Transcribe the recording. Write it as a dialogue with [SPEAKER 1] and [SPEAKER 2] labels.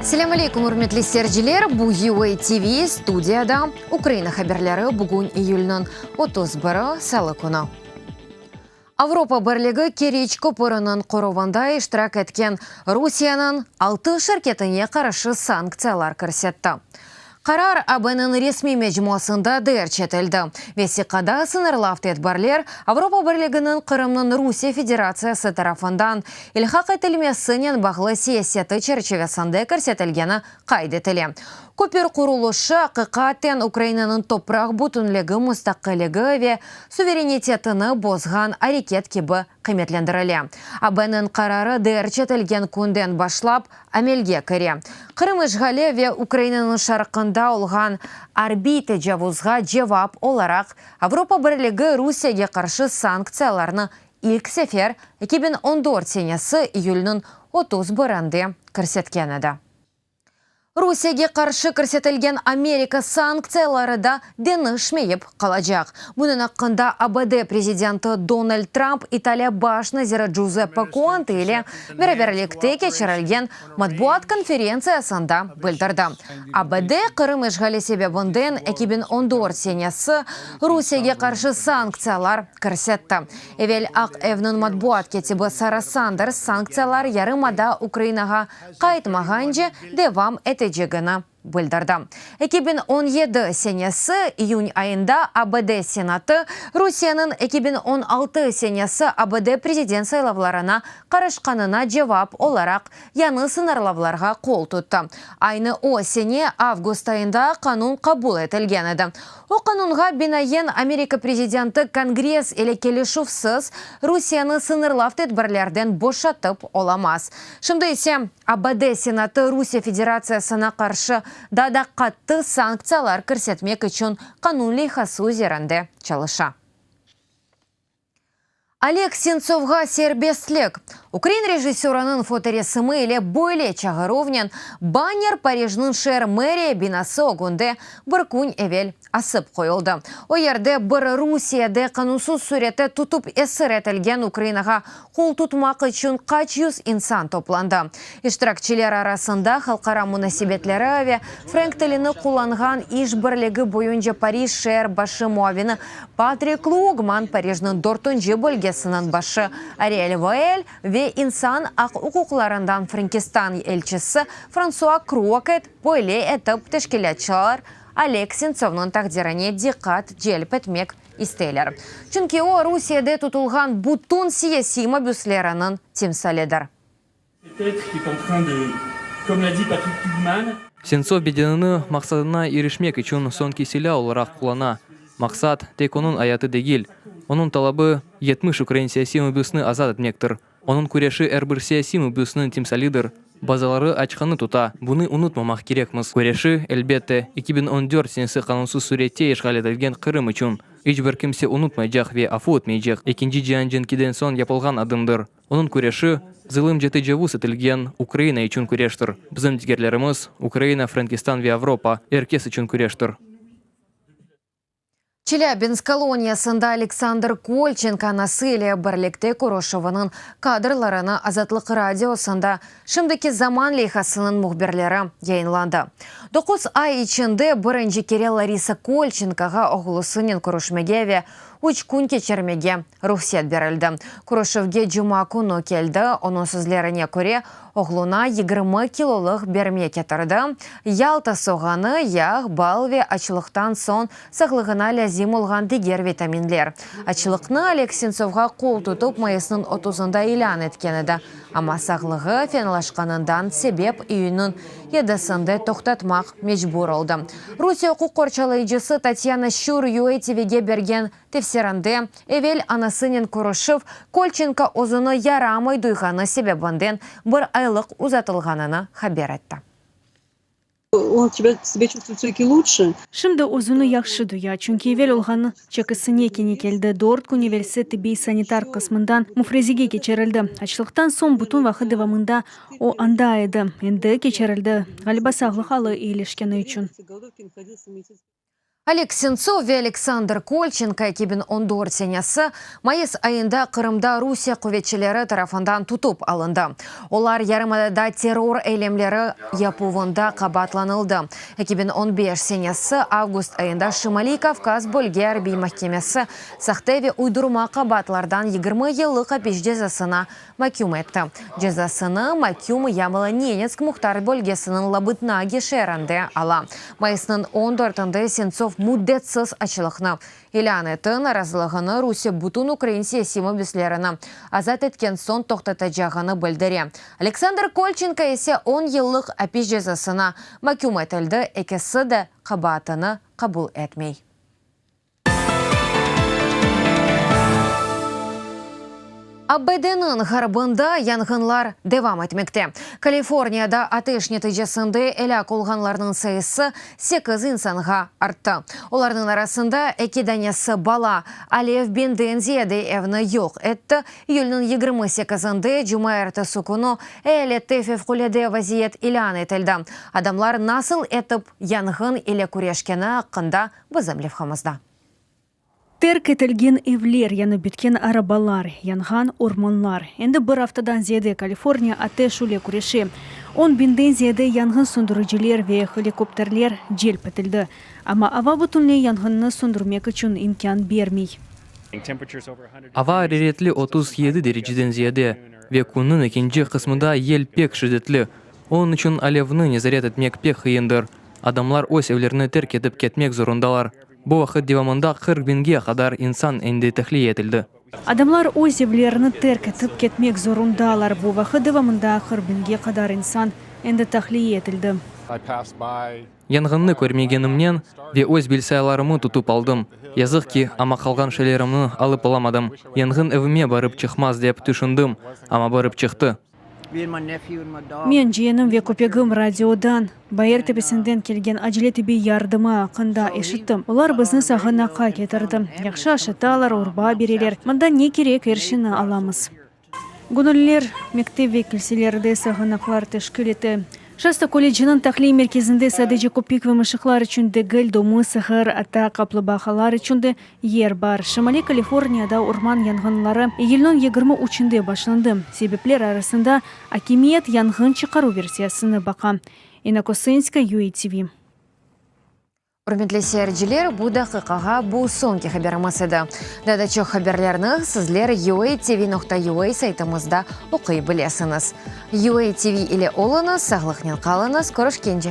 [SPEAKER 1] Selâm aleyküm, ürmetli seyirciler! Bu UA TV, studiyada Ukraina haberleri, bugün iyülniñ 31-i, salı künü. Avropa Birligi Keriç köpüriniñ quruvında iştirak etken Rusiyeniñ altı şirketine qarşı sanktsiyalar kirsetti. Qarar AB-niñ resmiy mecmuasında derc etildi. Vesiqada sıñırlav tedbirler Avropa Birliginiñ Qırımnıñ Rusiye Federatsiyası tarafından ilhaq etilmesinen bağlı siyaseti çerçivesinde kirsetilgeni qayd etile. Köpür qurulışı aqiqaten Ukrainanıñ topraq bütünligi, mustaqilligi ve suverenitetini bozğan areket kibi qıymetlendirile. AB-niñ qararı derc etilgen künden başlap amelge kire. Qırım işğali ve Ukrainanıñ şarqında olğan arbiy tecavuzğa cevap olaraq Avropa Birligi Rusiyege qarşı sanktsiyalarnı ilk sefer 2014 senesi iyülniñ 31-inde kirsetken edi. Rusiyege qarşı kirsetilgen Amerika sanktsiyaları da deñişmeyip qalacaq. Bunıñ aqqında ABD prezidenti Donald Trump İtaliya baş naziri Giuseppe Conte ile beraberlikte keçirilgen matbuat konferentsiyasında bildirdi. ABD Qırım işğali sebebinden 2014 senesi Rusiyege qarşı sanktsiyalar kirsetti. Evel Aq Evniñ matbuat kâtibi Sara Sanders sanktsiyalar yarımada Ukrainağa qaytmağance devam etecegini bildirdi. 2017 senesi iyün ayında ABD Senatı Rusiyeniñ 2016 senesi ABD prezident saylavlarına qarışqanına cevap olaraq yañı sıñırlavlarğa qol tuttı. Aynı o sene avgust ayında qanun qabul etilgen edi. O qanunğa binaen, Amerika prezidenti Kongress ile kelişüvsiz Rusiyeni sıñırlav tedbirlerden boşatıp olamaz. Şimdi ise ABD Senatı Rusiye Federatsiyasına qarşı daa da qattı sanktsiyalar kirsetmek içün qanun leyhası üzerinde çalışa. Oleg Sentsovğa serbestlik! Ukrain rejissörınıñ fotoresimi ile böyle çağıruvnen banner Parijniñ şeer meriya binası ögünde bir kün evel asıp qoyuldı. O yerde bir Rusiyede qanunsız sürette tutıp esir etilgen Ukrainağa qol tutmaq içün qaç yüz insan toplandı. İştirakçiler arasında halqara munasebetleri ve frenk tilini qullanğan iş birligi boyunca Parij şeer başı muavini Patrik Luogman, Parijniñ dörtünci bölgesiniñ başı Ariel Voel ve insan aq-uquqlarından Frenkistan elçisi Fransua Kroket, böyle etip teşkilâtçılar Oleg Sentsovnıñ taqdirine diqqat celp etmek isteyler, çünki o, Rusiyede tutulğan bütün siyasiy mabüsleriniñ timsalidir.
[SPEAKER 2] Sentsov bedenini maqsadına irişmek içün soñki silâ olaraq qullana. Maqsat, tek onıñ ayatı degil. Onıñ talabı, 70 ukrain siyasiy mabüsni azat etmektir. Onıñ küreşi er bir siyasiy mabüsniñ timsalidir. Bazıları açqanı tuta, bunı unutmamaq kerekmiz. Küreşi, elbette, 2014 senesi qanunsız sürette işğal etilgen Qırım içün. İç bir kimse unutmaycaq ve afu etmeycek Ekinci cian cenkiden soñ yapılğan adımdır. Onıñ küreşi, zılımca tecavuz etilgen Ukraina içün küreştir. Bizim degerlerimiz, Ukraina, Frenkistan ve Avropa, er kes içün küreştir.
[SPEAKER 1] Çelâbinsk koloniyasında Aleksandr Kolçenko anası ile birlikte körüşüviniñ kadrlarını Azatlıq Radiosında Şimdiki zaman leyhasınıñ mühbirleri yayınlandı. Doquz ay içinde birinci kere Larisa Kolçenkoğa oğlusınen körüşmege ve üç kün keçirmege ruhset berildi. Körüşüvge cuma künü keldi, onıñ sözlerine köre, oğluna 20 kilolıq berme ketirdi, Yalta soğanı, yağ, bal ve açlıqtan soñ sağlığına lâzim olğan diger vitaminler. Açlıqnı Oleg Sentsovğa qol tutıp mayısnıñ otuzında ilân etken edi, amma sağlığı fenalaşqanından sebep iyünniñ yedisinde toqtatmaq mecbur oldı. Rusiye uquq qorçalayıcısı Tatyana Şçur UA TVge bergen Tefsirinde, evel anasınen körüşüv, Kolçenko özüni yaramay duyğanı sebebinden bir aylıq uzatılğanını haber etti.
[SPEAKER 3] Şimdi özüni yahşı duya, çünki evel olğan çekisine kene keldi. Dört kün evelsi tibbiy-sanitar qısmından müfrezege keçirildi. Açlıqtan soñ bütün vaqıt devamında o anda edi. Endi keçirildi, ğaliba, sağlıq alı eyileşkeni içün.
[SPEAKER 1] Oleg Sentsov ve Aleksandr Kolçenko 2014 senesi mayıs ayında Qırımda Rusiye quvetçileri tarafından tutıp alındı. Olar yarımadada terror eylemleri yapuvında qabaatlanıldı. 2015 senesi avgust ayında Şimaliy Kavkaz bölge arbiy mahkemesi sahte ve uydurma qabaatlardan 20 yıllıq apis cezasına maküm etti. Cezasını maküm Yamalo-Nenetsk muhtar bölgesiniñ Labıtnagi şeerinde ala. Mayısnıñ on dörtünde Sentsov müddetsiz açlıqnı ilân etti, narazılığını Rusiye bütün ukrain siyasiy mabüslerini azat etken soñ toqtatacağını bildire. Aleksandr Kolçenko ise on yıllıq apis cezasına maküm etildi, ekisi de qabaatını qabul etmey. ABD-niñ ğarbında yanğınlar devam etmekte. Kaliforniyada ateş neticesinde elâk olğanlarnıñ sayısı sekiz insanğa arttı. Olarnıñ arasında eki danesi bala. Alev biñden ziyade evni yoq etti. İyülniñ 28-nde, cumaertesi künü, eyalette fevqulâde vaziyet ilân etildi. Adamlar nasıl etip yanğın ile küreşkeni aqqında Bizim levhamızda.
[SPEAKER 3] Terk etilgen evler, yanıp bitken arabalar, yanğan ormanlar. Endi bir aftadan ziyade Kaliforniya ateş ile küreşe. On biñden ziyade yanğın söndüriciler ve helikopterler celp etildi. Amma ava bütünley yanğınnı söndürmek içün imkân bermey.
[SPEAKER 2] Ava araretli 37 dereceden ziyade ve künniñ ekinci qısmında yel pek şiddetli, onıñ içün alevni nezaret etmek pek qıyındır. Adamlar öz evlerini terk etip ketmek zorundalar. Bu vaqıt devamında 40 biñge qadar insan endi tahliye etildi.
[SPEAKER 3] Adamlar öz evlerini terk etip ketmek zorundalar. Bu vaqıt devamında 40 biñge qadar insan endi tahliye etildi.
[SPEAKER 2] Yanğınnı körmegenimnen ve öz bilgisayarlarımı tutıp aldım. Yazıq ki, amma qalğan şeylerimni alıp olamadım. Yanğın evime barıp çıqmaz dep tüşündim, amma barıp çıqtı.
[SPEAKER 3] Men, ciyenim ve köpegim radiodan bayır tepesinden kelgen acele tibbiy yardımı aqqında eşittim. Olar bizni sağanaqqa ketirdi. Yahşı aşatalar, urba bereler. Mında ne kerek, er şeyni alamız. Göñülliler mektep ve kilselerde sağanaqlar teşkil ete. Şasta kolleciniñ tahliye merkezinde sadece köpek ve mışıqlar içün degil, domuz, sığır, atta qaplıbaqalar içün de yer bar. Şimaliy Kaliforniyada orman yanğınları iyülniñ 23-nde başlandı. Sebepler arasında akimiyet yanğın çıqaruv versiyasını baqa. İnna Kosınska, UATV.
[SPEAKER 1] Ürmetli seyirciler, bu daqiqağa bu soñki haberimiz edi. Daa da çoq haberlerni sizler uatv.ua saytımızda oquy bilesiñiz. UATV ile oluñız, sağlıqnen qalıñız, körüşkence!